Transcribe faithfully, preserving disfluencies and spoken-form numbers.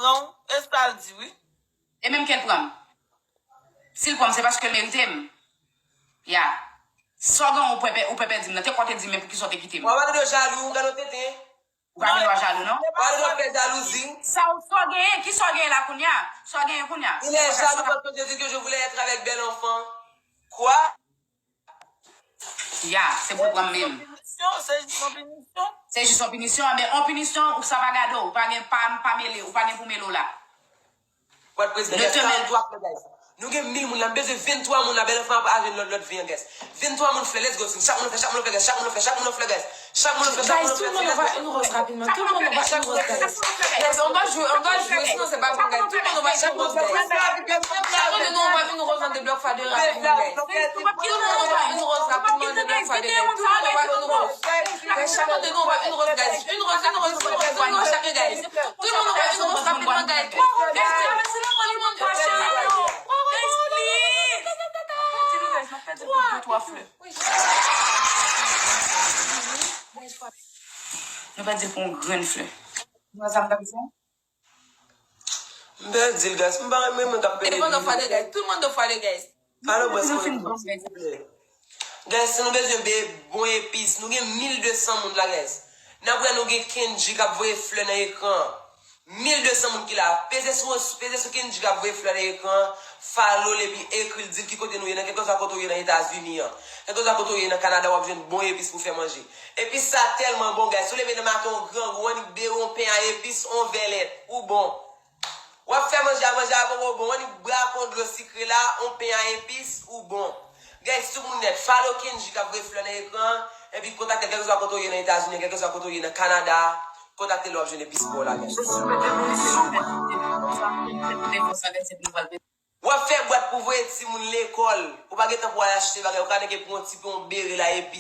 pran w, e sa l di, wi. E menm ke l pran m. Si l pran m, se paske l merite m. Ya. Sa w gen, ou pè, ou pè pèdi m nan. Te konte di m, men poukisa w te kite m? W ap pale de jalou, ou gade w tenten. Ou pa gen dwa jalou, non? W ap pale de jalouzi. Sa w, sa w genyen? Kisa w genyen la kounye a? Sa w genyen kounye a? Il est jaloux parce que je dis que je voulais être avec belle enfant. Quoi? Ya, se pou pran m menm. Se jis yon pinisyon, se jis yon pinisyon. Se jis yon pinisyon, anben, yon pinisyon, ou sa pa gade w, ou pa gen pa, pa mele, ou pa gen pou mele w la. What president, guys, kalm twa flè, guys. Nou gen mil moun la, m bezwen venntwa moun la, bèl anfan ap aje lòt, lòt vi an, guys. Venntwa moun flè, let's go, team. Chak moun fè, chak moun fè, guys. Chak moun fè, chak moun fè, guys. Chak moun fè, chak moun fè, guys. Tout le monde envoie une rose rapidement. Tout le monde envoie une rose, guys. Guys, on doit jouer, on doit jouer, sinon c'est pas bon, guys. Tout le monde envoie une rose, guys. Chacun de nous envoie une rose, on débloque Fadera rapidement, guys. Tout le monde envoie une rose rapidement, on débloque Fadera. Tout le monde envoie une rose. Guys, chacun de nous envoie une rose, guys. Une rose, une rose, une rose, une rose, chacun, guys. Tout le monde envoie une rose rapidement, guys. Guys, tout le monde, tout le monde, guys, please. Guys, please. Guys, please. Nou pèdi l pou yon grenn flè. Nou wè sa m t ap di a? M pèdi l, guys. M pa renmen moun k ap pede. Tout moun nan fwa de, guys. Tout moun nan fwa de, guys. Alo, bwè, se mwen. Guys, si nou bezwen be bon epis, nou gen mil de san moun la, guys. N ap wè nou gen Kendji k ap voye flè nan ekran an. Mil de san moun ki la. Peze sou, peze sou Kendji k ap voye flè nan ekran an. Follow l epi ekri l, di l ki kote nou ye nan kèlkeswa kote w ye nan Etazini an. Kèlkeswa kote w ye nan Kanada, w ap jwenn bon epis pou fè manje. Epis sa tèlman bon, guys. Si w leve nan maten, w grangou, w annik bere yon pen a epis, yon vè lèt, ou bon. W ap fè manje a, manje a poko bon, w annik bwè ak yon dlo sikre la, yon pen a epis, ou bon. Guys, tout moun nèt, follow Kendji k ap voye flè nan ekran an, epi kontakte l kèlkeswa kote w ye nan Etazini, kèlkeswa kote w ye nan Kanada, kontakte l, w ap jwenn epis pou w la, guys. W ap fè bwat pou voye timoun lekòl, ou pa gen tan pou al achte bagay, ou ka neke pran yon ti pen, yon bere la, epis.